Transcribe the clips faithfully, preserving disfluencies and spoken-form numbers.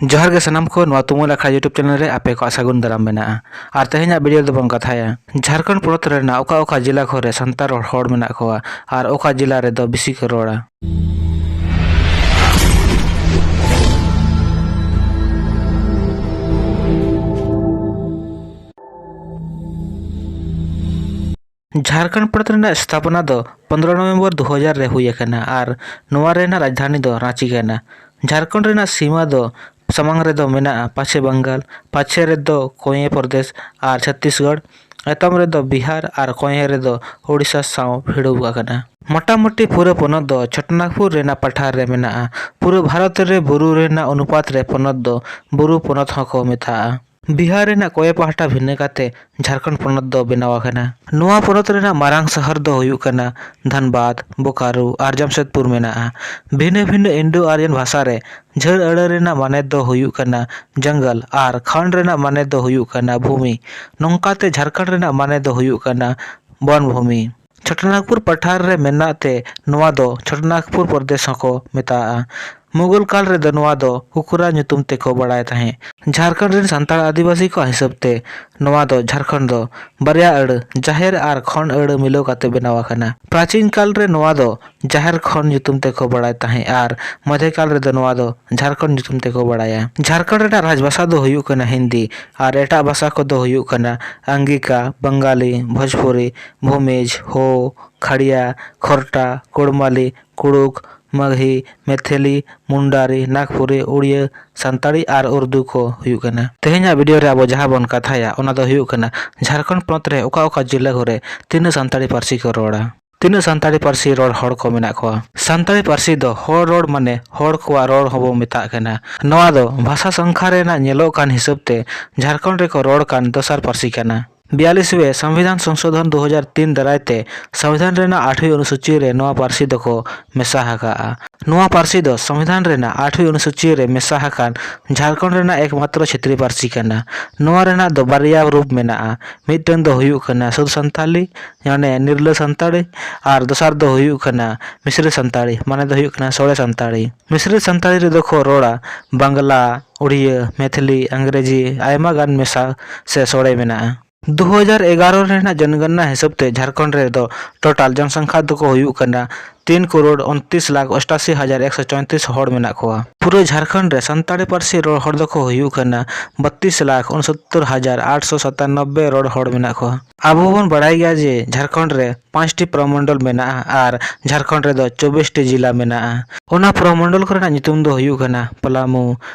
ᱡᱚᱦᱟᱨ ᱜᱮ ᱥᱟᱱᱟᱢ ᱠᱚ, ᱱᱚᱣᱟ ᱛᱩᱢᱟᱹᱞ ᱟᱠᱷᱲᱟ YouTube channel ᱨᱮ ᱟᱯᱮ ᱠᱚᱣᱟᱜ ᱥᱟᱹᱜᱩᱱ ᱫᱟᱨᱟᱢ ᱢᱮᱱᱟᱜᱼᱟ᱾ ᱟᱨ ᱛᱮᱦᱮᱧᱟᱜ video ᱫᱚᱵᱚᱱ ᱠᱟᱛᱷᱟᱭᱟ ᱡᱷᱟᱲᱠᱷᱚᱸᱰ ᱯᱚᱱᱚᱛ ᱨᱮᱱᱟᱜ ᱚᱠᱟ ᱚᱠᱟ ᱡᱮᱞᱟ ᱠᱚᱨᱮ ᱥᱟᱱᱛᱟᱲ ᱨᱚᱲ ᱦᱚᱲ ᱢᱮᱱᱟᱜ ᱠᱚᱣᱟ ᱟᱨ ᱚᱠᱟ ᱡᱮᱞᱟ ᱨᱮᱫᱚ ᱵᱮᱥᱤ ᱠᱚ ᱨᱚᱲᱟ᱾ ᱡᱷᱟᱲᱠᱷᱚᱸᱰ ᱯᱚᱱᱚᱛ ᱨᱮᱱᱟᱜ ᱥᱛᱷᱟᱯᱚᱱᱟ ᱫᱚ ᱯᱚᱱᱫᱽᱨᱚ ᱱᱚᱵᱷᱮᱢᱵᱚᱨ ᱫᱩ ᱦᱟᱡᱟᱨ ᱨᱮ ᱦᱩᱭ ᱟᱠᱟᱱᱟ ᱟᱨ ᱱᱚᱣᱟ ᱨᱮᱱᱟᱜ ᱨᱟᱡᱽᱫᱷᱟᱱᱤ ᱫᱚ ᱨᱟᱺᱪᱤ ᱠᱟᱱᱟ᱾ ᱡᱷᱟᱲᱠᱷᱚᱸᱰ ᱨᱮᱱᱟᱜ ᱥᱤᱢᱟ ᱫᱚ ᱥᱟᱢᱟᱝ ᱨᱮᱫᱚ ᱢᱮᱱᱟᱜᱼᱟ ᱯᱟᱪᱷᱮ ᱵᱟᱝᱜᱟᱞ, ᱯᱟᱪᱷᱮ ᱨᱮᱫᱚ ᱠᱚᱧᱮ ᱯᱨᱚᱫᱮᱥ ᱟᱨ ᱪᱷᱚᱛᱛᱤᱥᱜᱚᱲ, ᱮᱛᱚᱢ ᱨᱮᱫᱚ ᱵᱤᱦᱟᱨ ᱟᱨ ᱠᱚᱧᱮ ᱨᱮᱫᱚ ᱳᱰᱤᱥᱟ ᱥᱟᱶ ᱵᱷᱤᱲᱟᱹᱣ ᱟᱠᱟᱱᱟ᱾ ᱢᱚᱴᱟᱢᱩᱴᱤ ᱯᱩᱨᱟᱹ ᱯᱚᱱᱚᱛ ᱫᱚ ᱪᱷᱳᱴᱚᱱᱟᱜᱽᱯᱩᱨ ᱨᱮᱱᱟᱜ ᱯᱟᱴᱷᱟᱨ ᱨᱮ ᱢᱮᱱᱟᱜᱼᱟ᱾ ᱯᱩᱨᱟᱹ ᱵᱷᱟᱨᱚᱛ ᱨᱮ ᱵᱩᱨᱩ ᱨᱮᱱᱟᱜ ᱚᱱᱩᱯᱟᱛ ᱨᱮ ᱯᱚᱱᱚᱛ ᱫᱚ ᱵᱩᱨᱩ ᱯᱚᱱᱚᱛ ᱦᱚᱸᱠᱚ ᱢᱮᱛᱟᱜᱼᱟ᱾ ᱵᱤᱦᱟᱨ ᱨᱮᱱᱟᱜ ᱠᱚᱭᱮ ᱯᱟᱦᱴᱟ ᱵᱷᱤᱱᱟᱹ ᱠᱟᱛᱮ ᱡᱷᱟᱲᱠᱷᱚᱸᱰ ᱯᱚᱱᱚᱛ ᱫᱚ ᱵᱮᱱᱟᱣ ᱟᱠᱟᱱᱟ᱾ ᱱᱚᱣᱟ ᱯᱚᱱᱚᱛ ᱨᱮᱱᱟᱜ ᱢᱟᱨᱟᱝ ᱥᱚᱦᱚᱨ ᱫᱚ ᱦᱩᱭᱩᱜ ᱠᱟᱱᱟ ᱫᱷᱟᱱᱵᱟᱫᱽ, ᱵᱳᱠᱟᱨᱳ ᱟᱨ ᱡᱟᱢᱥᱮᱫᱽᱯᱩᱨ ᱢᱮᱱᱟᱜᱼᱟ᱾ ᱵᱷᱤᱱᱟᱹ ᱵᱷᱤᱱᱟᱹ ᱤᱱᱰᱳ ᱟᱨᱭᱟᱱ ᱵᱷᱟᱥᱟ ᱨᱮ ᱡᱷᱟᱹᱲ ᱟᱹᱲᱟᱹ ᱨᱮᱱᱟᱜ ᱢᱟᱱᱮ ᱫᱚ ᱦᱩᱭᱩᱜ ᱠᱟᱱᱟ ᱡᱚᱝᱜᱚᱞ ᱟᱨ ᱠᱷᱚᱸᱰ ᱨᱮᱱᱟᱜ ᱢᱟᱱᱮ ᱫᱚ ᱦᱩᱭᱩᱜ ᱠᱟᱱᱟ ᱵᱷᱩᱢᱤ᱾ ᱱᱚᱝᱠᱟᱛᱮ ᱡᱷᱟᱲᱠᱷᱚᱸᱰ ᱨᱮᱱᱟᱜ ᱢᱟᱱᱮ ᱫᱚ ᱦᱩᱭᱩᱜ ᱠᱟᱱᱟ ᱵᱚᱱ ᱵᱷᱩᱢᱤ᱾ ᱪᱷᱳᱴᱚᱱᱟᱜᱽᱯᱩᱨ ᱯᱟᱴᱷᱟᱨ ᱨᱮ ᱢᱮᱱᱟᱜ ᱛᱮ ᱱᱚᱣᱟ ᱫᱚ ᱪᱷᱳᱴᱚᱱᱟᱜᱽᱯᱩᱨ ᱯᱨᱚᱫᱮᱥ ᱦᱚᱸᱠᱚ ᱢᱮᱛᱟᱜᱼᱟ᱾ ᱢᱩᱜᱚᱞ ᱠᱟᱞ ᱨᱮᱫᱚ ᱱᱚᱣᱟ ᱫᱚ ᱦᱩᱠᱨᱟ ᱧᱩᱛᱩᱢ ᱛᱮᱠᱚ ᱵᱟᱲᱟᱭ ᱛᱟᱦᱮᱸᱫ᱾ ᱡᱷᱟᱲᱠᱷᱚᱸᱰ ᱨᱮᱱ ᱥᱟᱱᱛᱟᱲ ᱟᱹᱫᱤᱵᱟᱹᱥᱤ ᱠᱚᱣᱟᱜ ᱦᱤᱥᱟᱹᱵ ᱛᱮ ᱱᱚᱣᱟ ᱫᱚ ᱡᱷᱟᱲᱠᱷᱚᱸᱰ ᱫᱚ ᱵᱟᱨᱭᱟ ᱟᱹᱲᱟᱹ, ᱡᱟᱦᱮᱨ ᱟᱨ ᱠᱷᱚᱸᱰ ᱟᱹᱲᱟᱹ ᱢᱤᱞᱟᱹᱣ ᱠᱟᱛᱮ ᱵᱮᱱᱟᱣ ᱟᱠᱟᱱᱟ᱾ ᱯᱨᱟᱪᱤᱱ ᱠᱟᱞ ᱨᱮ ᱱᱚᱣᱟ ᱫᱚ ᱡᱟᱦᱮᱨ ᱠᱷᱚᱸᱰ ᱧᱩᱛᱩᱢ ᱛᱮᱠᱚ ᱵᱟᱲᱟᱭ ᱛᱟᱦᱮᱸᱫ ᱟᱨ ᱢᱚᱫᱷᱮ ᱠᱟᱞ ᱨᱮᱫᱚ ᱱᱚᱣᱟ ᱫᱚ ᱡᱷᱟᱲᱠᱷᱚᱸᱰ ᱧᱩᱛᱩᱢ ᱛᱮᱠᱚ ᱵᱟᱲᱟᱭᱟ᱾ ᱡᱷᱟᱲᱠᱷᱚᱸᱰ ᱨᱮᱱᱟᱜ ᱨᱟᱡᱽ ᱵᱷᱟᱥᱟ ᱫᱚ ᱦᱩᱭᱩᱜ ᱠᱟᱱᱟ ᱦᱤᱱᱫᱤ ᱟᱨ ᱮᱴᱟᱜ ᱵᱷᱟᱥᱟ ᱠᱚᱫᱚ ᱦᱩᱭᱩᱜ ᱠᱟᱱᱟ ᱟᱝᱜᱤᱠᱟ, ᱵᱟᱝᱜᱟᱞᱤ, ᱵᱷᱳᱡᱽᱯᱩᱨᱤ, ᱵᱷᱩᱢᱤᱡᱽ, ᱦᱳ, ᱠᱷᱟᱲᱤᱭᱟ, ᱠᱷᱚᱨᱴᱟ, ᱠᱩᱲᱢᱟᱞᱤ, ᱠᱩᱲᱩᱠ, ᱢᱟᱜᱦᱤ, ᱢᱮᱛᱷᱮᱞᱤ, ᱢᱩᱱᱰᱟᱨᱤ, ᱱᱟᱜᱽᱯᱩᱨᱤ, ᱩᱲᱤᱭᱟᱹ, ᱥᱟᱱᱛᱟᱲᱤ ᱟᱨ ᱩᱨᱫᱩ ᱠᱚ ᱦᱩᱭᱩᱜ ᱠᱟᱱᱟ᱾ ᱛᱮᱦᱮᱧᱟᱜ video ᱨᱮ ᱟᱵᱚ ᱡᱟᱦᱟᱸ ᱵᱚᱱ ᱠᱟᱛᱷᱟᱭᱟ, ᱚᱱᱟ ᱫᱚ ᱦᱩᱭᱩᱜ ᱠᱟᱱᱟ ᱡᱷᱟᱲᱠᱷᱚᱸᱰ ᱯᱚᱱᱚᱛ ᱨᱮ ᱚᱠᱟ ᱚᱠᱟ ᱡᱤᱞᱟᱹ ᱠᱚᱨᱮ ᱛᱤᱱᱟᱹᱜ ᱥᱟᱱᱛᱟᱲᱤ ᱯᱟᱹᱨᱥᱤ ᱠᱚ ᱨᱚᱲᱟ᱾ ᱛᱤᱱᱟᱹᱜ ᱥᱟᱱᱛᱟᱲᱤ ᱯᱟᱹᱨᱥᱤ ᱨᱚᱲ ᱦᱚᱲ ᱠᱚ ᱢᱮᱱᱟᱜ ᱠᱚᱣᱟ? ᱥᱟᱱᱛᱟᱲᱤ ᱯᱟᱹᱨᱥᱤ ᱫᱚ ᱦᱚᱲ ᱨᱚᱲ, ᱢᱟᱱᱮ ᱦᱚᱲ ᱠᱚᱣᱟᱜ ᱨᱚᱲ ᱦᱚᱸᱵᱚ ᱢᱮᱛᱟᱜ ᱠᱟᱱᱟ᱾ ᱱᱚᱣᱟ ᱫᱚ ᱵᱷᱟᱥᱟ ᱥᱚᱝᱠᱷᱟ ᱨᱮᱱᱟᱜ ᱧᱮᱞᱚᱜ ᱠᱟᱱ ᱦᱤᱥᱟᱹᱵ ᱛᱮ ᱡᱷᱟᱲᱠᱷᱚᱸᱰ ᱨᱮᱠᱚ ᱨᱚᱲ ᱠᱟᱱ ᱫᱚᱥᱟᱨ ᱯᱟᱹᱨᱥᱤ ᱠᱟᱱᱟ᱾ ᱵᱤᱭᱟᱞᱤᱥ ᱣᱮ ᱥᱚᱝᱵᱤᱫᱷᱟᱱ ᱥᱚᱝᱥᱳᱫᱷᱚᱱ ᱫᱩ ᱦᱟᱡᱟᱨ ᱛᱤᱱ ᱫᱟᱨᱟᱭ ᱛᱮ ᱥᱚᱝᱵᱤᱫᱷᱟᱱ ᱨᱮᱱᱟᱜ ᱟᱴᱷᱣᱤ ᱚᱱᱩᱥᱩᱪᱤ ᱨᱮ ᱱᱚᱣᱟ ᱯᱟᱹᱨᱥᱤ ᱫᱚᱠᱚ ᱢᱮᱥᱟ ᱟᱠᱟᱫᱼᱟ᱾ ᱱᱚᱣᱟ ᱯᱟᱹᱨᱥᱤ ᱫᱚ ᱥᱚᱝᱵᱤᱫᱷᱟᱱ ᱨᱮᱱᱟᱜ ᱟᱴᱷᱣᱤ ᱚᱱᱩᱥᱩᱪᱤ ᱨᱮ ᱢᱮᱥᱟ ᱟᱠᱟᱱ ᱡᱷᱟᱲᱠᱷᱚᱸᱰ ᱨᱮᱱᱟᱜ ᱮᱠᱢᱟᱛᱨᱚ ᱪᱷᱮᱛᱨᱤ ᱯᱟᱹᱨᱥᱤ ᱠᱟᱱᱟ᱾ ᱱᱚᱣᱟ ᱨᱮᱱᱟᱜ ᱫᱚ ᱵᱟᱨᱭᱟ ᱨᱩᱯ ᱢᱮᱱᱟᱜᱼᱟ᱾ ᱢᱤᱫᱴᱟᱝ ᱫᱚ ᱦᱩᱭᱩᱜ ᱠᱟᱱᱟ ᱥᱩᱫᱷ ᱥᱟᱱᱛᱟᱞᱤ, ᱢᱟᱱᱮ ᱱᱤᱨᱞᱟᱹ ᱥᱟᱱᱛᱟᱲᱤ, ᱟᱨ ᱫᱚᱥᱟᱨ ᱫᱚ ᱦᱩᱭᱩᱜ ᱠᱟᱱᱟ ᱢᱤᱥᱨᱤ ᱥᱟᱱᱛᱟᱲᱤ, ᱢᱟᱱᱮ ᱫᱚ ᱦᱩᱭᱩᱜ ᱠᱟᱱᱟ ᱥᱚᱲᱮ ᱥᱟᱱᱛᱟᱲᱤ᱾ ᱢᱤᱥᱨᱤ ᱥᱟᱱᱛᱟᱲᱤ ᱨᱮᱫᱚ ᱠᱚ ᱨᱚᱲᱟ ᱵᱟᱝᱞᱟ, ᱩᱲᱤᱭᱟᱹ, ᱢᱮᱛᱷᱤᱞᱤ, ᱤᱝᱨᱮᱡᱤ, ᱟᱭᱢᱟ ᱜᱟᱱ ᱢᱮᱥᱟ ᱥᱮ ᱥᱚᱲᱮ ᱢᱮᱱᱟᱜᱼᱟ᱾ ᱫᱩ ᱦᱟᱡᱟᱨ ᱮᱜᱟᱨᱚ ᱨᱮᱱᱟᱜ ᱡᱚᱱᱜᱚᱱᱱᱟ ᱦᱤᱥᱟᱹᱵ ᱛᱮ ᱡᱷᱟᱲᱠᱷᱚᱸᱰ ᱨᱮᱫᱚ ᱴᱳᱴᱟᱞ ᱡᱚᱱᱥᱚᱝᱠᱷᱟ ᱫᱚᱠᱚ ᱦᱩᱭᱩᱜ ᱠᱟᱱᱟ ᱛᱤᱱ ᱠᱳᱨᱳᱲ ᱩᱱᱛᱨᱤᱥ ᱞᱟᱠᱷ ᱚᱥᱴᱟᱥᱤ ᱦᱟᱡᱟᱨ ᱮᱠᱥᱚ ᱪᱚᱭᱛᱨᱤᱥ ᱦᱚᱲ ᱢᱮᱱᱟᱜ ᱠᱚᱣᱟ᱾ ᱯᱩᱨᱟᱹ ᱡᱷᱟᱲᱠᱷᱚᱸᱰ ᱨᱮ ᱥᱟᱱᱛᱟᱲᱤ ᱯᱟᱹᱨᱥᱤ ᱨᱚᱲ ᱦᱚᱲ ᱫᱚᱠᱚ ᱦᱩᱭᱩᱜ ᱠᱟᱱᱟ ᱵᱟᱛᱤᱥ ᱞᱟᱠᱷ ᱩᱱᱥᱚᱛᱛᱚᱨ ᱦᱟᱡᱟᱨ ᱟᱴᱥᱚ ᱥᱟᱛᱟᱱᱚᱵᱵᱳᱭ ᱨᱚᱲ ᱦᱚᱲ ᱢᱮᱱᱟᱜ ᱠᱚᱣᱟ᱾ ᱟᱵᱚ ᱵᱚᱱ ᱵᱟᱲᱟᱭ ᱜᱮᱭᱟ ᱡᱮ ᱡᱷᱟᱲᱠᱷᱚᱸᱰ ᱨᱮ ᱯᱟᱸᱪᱴᱤ ᱯᱨᱚᱢᱚᱱᱰᱚᱞ ᱢᱮᱱᱟᱜᱼᱟ ᱟᱨ ᱡᱷᱟᱲᱠᱷᱚᱸᱰ ᱨᱮᱫᱚ ᱪᱚᱵᱵᱤᱥ ᱴᱤ ᱡᱮᱞᱟ ᱢᱮᱱᱟᱜᱼᱟ᱾ ᱚᱱᱟ ᱯᱨᱚᱢᱚᱱᱰᱚᱞ ᱠᱚᱨᱮᱱᱟᱜ ᱧᱩᱛᱩᱢ ᱫᱚ ᱦᱩᱭᱩᱜ ᱠᱟᱱᱟ ᱯᱟᱞᱟᱢᱩ,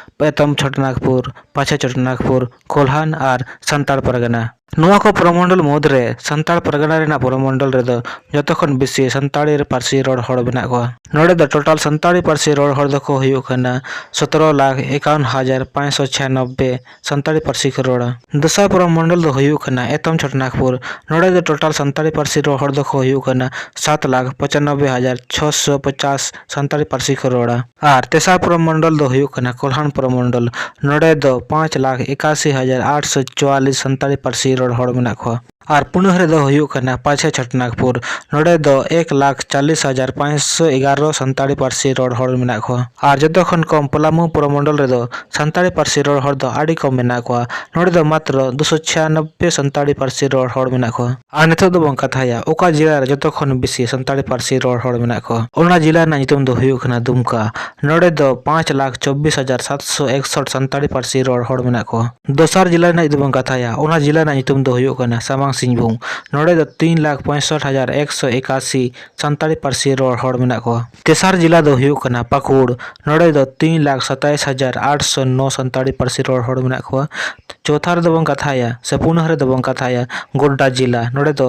ᱮᱛᱚᱢ ᱪᱷᱳᱴᱚᱱᱟᱜᱽᱯᱩᱨ, ᱯᱟᱪᱷᱮ ᱪᱷᱳᱴᱚᱱᱟᱜᱽᱯᱩᱨ, ᱠᱳᱞᱦᱟᱱ ᱟᱨ ᱥᱟᱱᱛᱟᱲ ᱯᱟᱨᱜᱟᱱᱟ᱾ ᱱᱚᱣᱟ ᱠᱚ ᱯᱨᱚᱢᱚᱱᱰᱚᱞ ᱢᱩᱫᱽᱨᱮ ᱥᱟᱱᱛᱟᱲ ᱯᱟᱨᱜᱟᱱᱟ ᱨᱮᱱᱟᱜ ᱯᱨᱚᱢᱚᱱᱰᱚᱞ ᱨᱮᱫᱚ ᱡᱚᱛᱚ ᱠᱷᱚᱱ ᱵᱮᱥᱤ ᱥᱟᱱᱛᱟᱲᱤ ᱯᱟᱹᱨᱥᱤ ᱨᱚᱲ ᱦᱚᱲ ᱢᱮᱱᱟᱜ ᱠᱚᱣᱟ᱾ ᱱᱚᱰᱮ ᱫᱚ ᱴᱳᱴᱟᱞ ᱥᱟᱱᱛᱟᱲᱤ ᱯᱟᱹᱨᱥᱤ ᱨᱚᱲ ᱦᱚᱲ ᱫᱚᱠᱚ ᱦᱩᱭᱩᱜ ᱠᱟᱱᱟ ᱥᱚᱛᱨᱚ ᱞᱟᱠᱷ ᱮᱠᱟᱣᱚᱱ ᱦᱟᱡᱟᱨ ᱯᱟᱸᱪᱥᱚ ᱪᱷᱤᱭᱟᱱᱚᱵᱵᱳᱭ ᱥᱟᱱᱛᱟᱲᱤ ᱯᱟᱹᱨᱥᱤ ᱠᱚ ᱨᱚᱲᱟ᱾ ᱫᱚᱥᱟᱨ ᱯᱚᱨᱚᱵᱽ ᱢᱚᱱᱰᱚᱞ ᱫᱚ ᱦᱩᱭᱩᱜ ᱠᱟᱱᱟ ᱮᱛᱚᱢ ᱪᱷᱳᱴᱚᱱᱟᱜᱽᱯᱩᱨ᱾ ᱱᱚᱰᱮ ᱫᱚ ᱴᱳᱴᱟᱞ ᱥᱟᱱᱛᱟᱲᱤ ᱯᱟᱹᱨᱥᱤ ᱨᱚᱲ ᱦᱚᱲ ᱫᱚᱠᱚ ᱦᱩᱭᱩᱜ ᱠᱟᱱᱟ ᱥᱟᱛ ᱞᱟᱠᱷ ᱯᱚᱸᱪᱟᱱᱚᱵᱵᱳᱭ ᱦᱟᱡᱟᱨ ᱪᱷᱚᱥᱚ ᱯᱚᱪᱟᱥ ᱥᱟᱱᱛᱟᱲᱤ ᱯᱟᱹᱨᱥᱤ ᱠᱚ ᱨᱚᱲᱟ᱾ ᱟᱨ ᱛᱮᱥᱟᱨ ᱯᱚᱨᱚᱵᱽ ᱢᱚᱱᱰᱚᱞ ᱫᱚ ᱦᱩᱭᱩᱜ ᱠᱟᱱᱟ ᱠᱚᱞᱦᱟᱱ ᱯᱚᱨᱚᱵᱽ ᱢᱚᱱᱰᱚᱞ᱾ ᱱᱚᱰᱮ ᱫᱚ ᱯᱟᱸᱪ ᱞᱟᱠᱷ ᱮᱠᱟᱥᱤ ᱦᱟᱡᱟᱨ ᱟᱴᱥᱚ ᱪᱩᱣᱟᱞᱤᱥ ᱥᱟᱱᱛᱟᱲᱤ ᱯᱟᱹᱨᱥᱤ ᱨᱚᱲ ᱦᱚᱲ ᱢᱮᱱᱟᱜ ᱠᱚᱣᱟ᱾ ᱟᱨ ᱯᱩᱱᱟᱹᱦ ᱨᱮᱫᱚ ᱦᱩᱭᱩᱜ ᱠᱟᱱᱟ ᱯᱟᱪᱷᱮ ᱪᱷᱳᱴᱚᱱᱟᱜᱽᱯᱩᱨ᱾ ᱱᱚᱰᱮ ᱫᱚ ᱮᱠ ᱞᱟᱠᱷ ᱪᱟᱞᱤᱥ ᱦᱟᱡᱟᱨ ᱯᱟᱸᱪᱥᱚ ᱮᱜᱟᱨᱚ ᱥᱟᱱᱛᱟᱲᱤ ᱯᱟᱹᱨᱥᱤ ᱨᱚᱲ ᱦᱚᱲ ᱢᱮᱱᱟᱜ ᱠᱚᱣᱟ᱾ ᱟᱨ ᱡᱚᱛᱚ ᱠᱷᱚᱱ ᱠᱚᱢ ᱯᱚᱞᱟᱢᱩ ᱯᱚᱨᱚᱢᱚᱱᱰᱚᱞ ᱨᱮᱫᱚ ᱥᱟᱱᱛᱟᱲᱤ ᱯᱟᱹᱨᱥᱤ ᱨᱚᱲ ᱦᱚᱲ ᱫᱚ ᱟᱹᱰᱤ ᱠᱚᱢ ᱢᱮᱱᱟᱜ ᱠᱚᱣᱟ᱾ ᱱᱚᱰᱮ ᱫᱚ ᱢᱟᱛᱨᱚ ᱫᱩᱥᱚ ᱪᱷᱤᱭᱟᱱᱚᱵᱵᱳᱭ ᱥᱟᱱᱛᱟᱲᱤ ᱯᱟᱹᱨᱥᱤ ᱨᱚᱲ ᱦᱚᱲ ᱢᱮᱱᱟᱜ ᱠᱚᱣᱟ᱾ ᱟᱨ ᱱᱤᱛᱚᱜ ᱫᱚᱵᱚᱱ ᱠᱟᱛᱷᱟᱭᱟ ᱚᱠᱟ ᱡᱮᱞᱟ ᱨᱮ ᱡᱚᱛᱚ ᱠᱷᱚᱱ ᱵᱮᱥᱤ ᱥᱟᱱᱛᱟᱲᱤ ᱯᱟᱹᱨᱥᱤ ᱨᱚᱲ ᱦᱚᱲ ᱢᱮᱱᱟᱜ ᱠᱚᱣᱟ᱾ ᱚᱱᱟ ᱡᱮᱞᱟ ᱨᱮᱱᱟᱜ ᱧᱩᱛᱩᱢ ᱫᱚ ᱦᱩᱭᱩᱜ ᱠᱟᱱᱟ ᱫᱩᱢᱠᱟ᱾ ᱱᱚᱰᱮ ᱫᱚ ᱯᱟᱸᱪ ᱞᱟᱠᱷ ᱪᱚᱵᱵᱤᱥ ᱦᱟᱡᱟᱨ ᱥᱟᱛᱥᱚ ᱮᱠᱥᱚᱴ ᱥᱟᱱᱛᱟᱲᱤ ᱯᱟᱹᱨᱥᱤ ᱨᱚᱲ ᱦᱚᱲ ᱢᱮᱱᱟᱜ ᱠᱚᱣᱟ᱾ ᱫᱚᱥᱟᱨ ᱡᱮᱞᱟ ᱨᱮᱱᱟᱜ ᱡᱩᱫᱤ ᱵᱚᱱ ᱠᱟᱛᱷᱟᱭᱟ, ᱚᱱᱟ ᱡᱮᱞᱟ ᱨᱮᱱᱟᱜ ᱧᱩᱛᱩᱢ ᱫᱚ ᱦᱩᱭᱩᱜ ᱠᱟᱱᱟ ᱥᱟᱢᱟᱝ ᱥᱤᱝᱵᱷᱩᱢ᱾ ᱱᱚᱰᱮ ᱫᱚ ᱛᱤᱱ ᱞᱟᱠᱷ ᱯᱚᱸᱭᱥᱚᱴ ᱦᱟᱡᱟᱨ ᱮᱠᱥᱚ ᱮᱠᱟᱥᱤ ᱥᱟᱱᱛᱟᱲᱤ ᱯᱟᱹᱨᱥᱤ ᱨᱚᱲ ᱦᱚᱲ ᱢᱮᱱᱟᱜ ᱠᱚᱣᱟ᱾ ᱛᱮᱥᱟᱨ ᱡᱮᱞᱟ ᱫᱚ ᱦᱩᱭᱩᱜ ᱠᱟᱱᱟ ᱯᱟᱹᱠᱩᱲ᱾ ᱱᱚᱰᱮ ᱫᱚ ᱛᱤᱱ ᱞᱟᱠᱷ ᱥᱟᱛᱟᱭᱤᱥ ᱦᱟᱡᱟᱨ ᱟᱴᱥᱚ ᱱᱚ ᱥᱟᱱᱛᱟᱲᱤ ᱯᱟᱹᱨᱥᱤ ᱨᱚᱲ ᱦᱚᱲ ᱢᱮᱱᱟᱜ ᱠᱚᱣᱟ᱾ ᱪᱚᱣᱛᱷᱟ ᱨᱮᱫᱚ ᱵᱚᱱ ᱠᱟᱛᱷᱟᱭᱟ ᱥᱮ ᱯᱩᱱᱟᱹᱦ ᱨᱮᱫᱚ ᱵᱚᱱ ᱠᱟᱛᱷᱟᱭᱟ ᱜᱳᱰᱰᱟ ᱡᱮᱞᱟ᱾ ᱱᱚᱰᱮ ᱫᱚ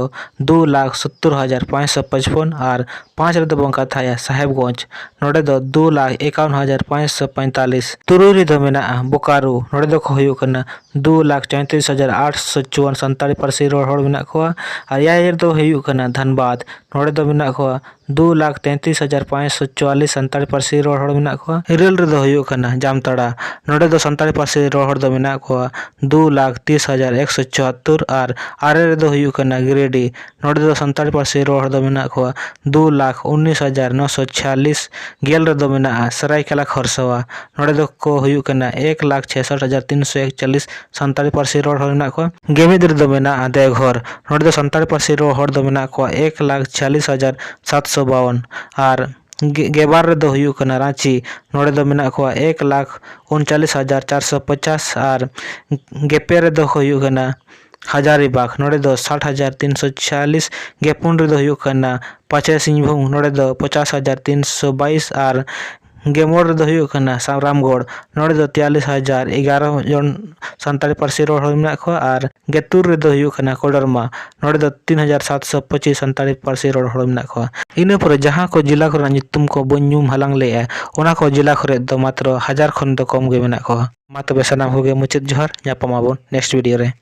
ᱫᱩ ᱞᱟᱠᱷ ᱥᱚᱛᱛᱚᱨ ᱦᱟᱡᱟᱨ ᱯᱟᱸᱪᱥᱚ ᱯᱟᱸᱪᱯᱚᱱ ᱟᱨ ᱯᱟᱸᱪ ᱨᱮᱫᱚ ᱵᱚᱱ ᱠᱟᱛᱷᱟᱭᱟ ᱥᱟᱦᱮᱵᱽᱜᱚᱸᱡᱽ᱾ ᱱᱚᱰᱮ ᱫᱚ ᱫᱩ ᱞᱟᱠᱷ ᱮᱠᱟᱣᱚᱱ ᱦᱟᱡᱟᱨ ᱯᱟᱸᱪᱥᱚ ᱯᱚᱸᱭᱛᱟᱞᱤᱥ᱾ ᱛᱩᱨᱩᱭ ᱨᱮᱫᱚ ᱢᱮᱱᱟᱜᱼᱟ ᱵᱳᱠᱟᱨᱳ᱾ ᱱᱚᱰᱮ ᱫᱚᱠᱚ ᱦᱩᱭᱩᱜ ᱠᱟᱱᱟ ᱫᱩ ᱞᱟᱠᱷ ᱪᱚᱭᱛᱨᱤᱥ ᱦᱟᱡᱟᱨ ᱟᱴᱥᱚ ᱪᱩᱣᱟᱱ ᱥᱟᱱᱛᱟᱲᱤ ᱯᱟᱹᱨᱥᱤ ᱨᱚᱲ ᱦᱚᱲ ᱢᱮᱱᱟᱜ ᱠᱚᱣᱟ᱾ ᱟᱨ ᱮᱭᱟᱭ ᱨᱮᱫᱚ ᱦᱩᱭᱩᱜ ᱠᱟᱱᱟ ᱫᱷᱟᱱᱵᱟᱫᱽ᱾ ᱱᱚᱰᱮ ᱫᱚ ᱢᱮᱱᱟᱜ ᱠᱚᱣᱟ ᱫᱩ ᱞᱟᱠᱷ ᱛᱮᱸᱛᱨᱤᱥ ᱦᱟᱡᱟᱨ ᱯᱟᱸᱪᱥᱚ ᱪᱩᱣᱟᱞᱤᱥ ᱥᱟᱱᱛᱟᱲᱤ ᱯᱟᱹᱨᱥᱤ ᱨᱚᱲ ᱦᱚᱲ ᱢᱮᱱᱟᱜ ᱠᱚᱣᱟ᱾ ᱤᱨᱟᱹᱞ ᱨᱮᱫᱚ ᱦᱩᱭᱩᱜ ᱠᱟᱱᱟ ᱡᱟᱢᱛᱟᱲᱟ᱾ ᱱᱚᱰᱮ ᱫᱚ ᱥᱟᱱᱛᱟᱲᱤ ᱯᱟᱹᱨᱥᱤ ᱨᱚᱲ ᱦᱚᱲ ᱫᱚ ᱢᱮᱱᱟᱜ ᱠᱚᱣᱟ ᱫᱩ ᱞᱟᱠᱷ ᱛᱤᱥ ᱦᱟᱡᱟᱨ ᱮᱠᱥᱚ ᱪᱩᱣᱟᱛᱛᱳᱨ᱾ ᱟᱨ ᱟᱨᱮ ᱨᱮᱫᱚ ᱦᱩᱭᱩᱜ ᱠᱟᱱᱟ ᱜᱤᱨᱤᱰᱤ᱾ ᱱᱚᱰᱮ ᱫᱚ ᱥᱟᱱᱛᱟᱲᱤ ᱯᱟᱹᱨᱥᱤ ᱨᱚᱲ ᱦᱚᱲ ᱫᱚ ᱢᱮᱱᱟᱜ ᱠᱚᱣᱟ ᱫᱩ ᱞᱟᱠᱷ ᱩᱱᱤᱥ ᱦᱟᱡᱟᱨ ᱱᱚᱥᱚ ᱪᱷᱤᱭᱟᱞᱤᱥ᱾ ᱜᱮᱞ ᱨᱮᱫᱚ ᱢᱮᱱᱟᱜᱼᱟ ᱥᱟᱨᱟᱭᱠᱮᱞᱟ ᱠᱷᱚᱨᱥᱚᱣᱟ᱾ ᱱᱚᱰᱮ ᱫᱚᱠᱚ ᱦᱩᱭᱩᱜ ᱠᱟᱱᱟ ᱮᱠ ᱞᱟᱠᱷ ᱪᱷᱮᱥᱚᱴ ᱦᱟᱡᱟᱨ ᱛᱤᱱᱥᱚ ᱮᱠᱪᱟᱞᱤᱥ ᱥᱟᱱᱛᱟᱲᱤ ᱯᱟᱹᱨᱥᱤ ᱨᱚᱲ ᱦᱚᱲ ᱢᱮᱱᱟᱜ ᱠᱚᱣᱟ᱾ ᱜᱮᱢᱤᱫ ᱨᱮᱫᱚ ᱢᱮᱱᱟᱜᱼᱟ ᱫᱮᱣᱜᱷᱚᱨ᱾ ᱱᱚᱰᱮ ᱫᱚ ᱥᱟᱱᱛᱟᱲᱤ ᱯᱟᱹᱨᱥᱤ ᱨᱚᱲ ᱦᱚᱲ ᱫᱚ ᱢᱮᱱᱟᱜ ᱠᱚᱣᱟ ᱮᱠ ᱞᱟᱠᱷ ᱪᱷᱤᱭᱟᱞᱤᱥ ᱦᱟᱡᱟᱨ ᱥᱟᱛᱥᱚ ᱵᱟᱣᱚᱱ᱾ ᱟᱨ ᱜᱮ-, ᱜᱮᱵᱟᱨ ᱨᱮᱫᱚ ᱦᱩᱭᱩᱜ ᱠᱟᱱᱟ ᱨᱟᱺᱪᱤ᱾ ᱱᱚᱰᱮ ᱫᱚ ᱢᱮᱱᱟᱜ ᱠᱚᱣᱟ ᱮᱠ ᱞᱟᱠᱷ ᱩᱱᱪᱟᱞᱤᱥ ᱦᱟᱡᱟᱨ ᱪᱟᱨᱥᱚ ᱯᱚᱪᱟᱥ᱾ ᱟᱨ ᱜᱮᱯᱮ ᱨᱮᱫᱚ ᱦᱩᱭᱩᱜ ᱠᱟᱱᱟ ᱦᱟᱡᱟᱨᱤᱵᱟᱜᱽ᱾ ᱱᱚᱰᱮ ᱫᱚ ᱥᱟᱴ ᱦᱟᱡᱟᱨ ᱛᱤᱱᱥᱚ ᱪᱷᱤᱭᱟᱞᱤᱥ᱾ ᱜᱮᱯᱩᱱ ᱨᱮᱫᱚ ᱦᱩᱭᱩᱜ ᱠᱟᱱᱟ ᱯᱟᱪᱮ ᱥᱤᱝᱵᱷᱩᱢ᱾ ᱱᱚᱰᱮ ᱫᱚ ᱯᱚᱪᱟᱥ ᱦᱟᱡᱟᱨ ᱛᱤᱱᱥᱚ ᱵᱟᱭᱤᱥ᱾ ᱟᱨ ᱜᱮᱢᱚᱬ ᱨᱮᱫᱚ ᱦᱩᱭᱩᱜ ᱠᱟᱱᱟ ᱥᱟᱢᱨᱟᱢᱜᱚᱲ᱾ ᱱᱚᱰᱮ ᱫᱚ ᱛᱮᱭᱟᱞᱤᱥ ᱦᱟᱡᱟᱨ ᱮᱜᱟᱨᱚ ᱡᱚᱱ ᱥᱟᱱᱛᱟᱲᱤ ᱯᱟᱹᱨᱥᱤ ᱨᱚᱲ ᱦᱚᱲ ᱢᱮᱱᱟᱜ ᱠᱚᱣᱟ᱾ ᱟᱨ ᱜᱮᱛᱩᱨ ᱨᱮᱫᱚ ᱦᱩᱭᱩᱜ ᱠᱟᱱᱟ ᱠᱳᱰᱟᱨᱢᱟ᱾ ᱱᱚᱰᱮ ᱫᱚ ᱛᱤᱱ ᱦᱟᱡᱟᱨ ᱥᱟᱛᱥᱚ ᱯᱚᱸᱪᱤᱥ ᱥᱟᱱᱛᱟᱲᱤ ᱯᱟᱹᱨᱥᱤ ᱨᱚᱲ ᱦᱚᱲ ᱢᱮᱱᱟᱜ ᱠᱚᱣᱟ᱾ ᱤᱱᱟᱹ ᱯᱚᱨᱮ ᱡᱟᱦᱟᱸ ᱠᱚ ᱡᱮᱞᱟ ᱠᱚᱨᱮᱱᱟᱜ ᱧᱩᱛᱩᱢ ᱠᱚ ᱵᱟᱹᱧ ᱧᱩᱢ ᱦᱟᱞᱟᱝ ᱞᱮᱜᱼᱟ, ᱚᱱᱟ ᱠᱚ ᱡᱮᱞᱟ ᱠᱚᱨᱮ ᱫᱚ ᱢᱟᱛᱨᱚ ᱦᱟᱡᱟᱨ ᱠᱷᱚᱱ ᱫᱚ ᱠᱚᱢ ᱜᱮ ᱢᱮᱱᱟᱜ ᱠᱚᱣᱟ᱾ ᱢᱟ ᱛᱚᱵᱮ ᱥᱟᱱᱟᱢ ᱠᱚᱜᱮ ᱢᱩᱪᱟᱹᱫ ᱡᱚᱦᱟᱨ, ᱧᱟᱯᱟᱢ ᱟᱵᱚᱱ next video ᱨᱮ᱾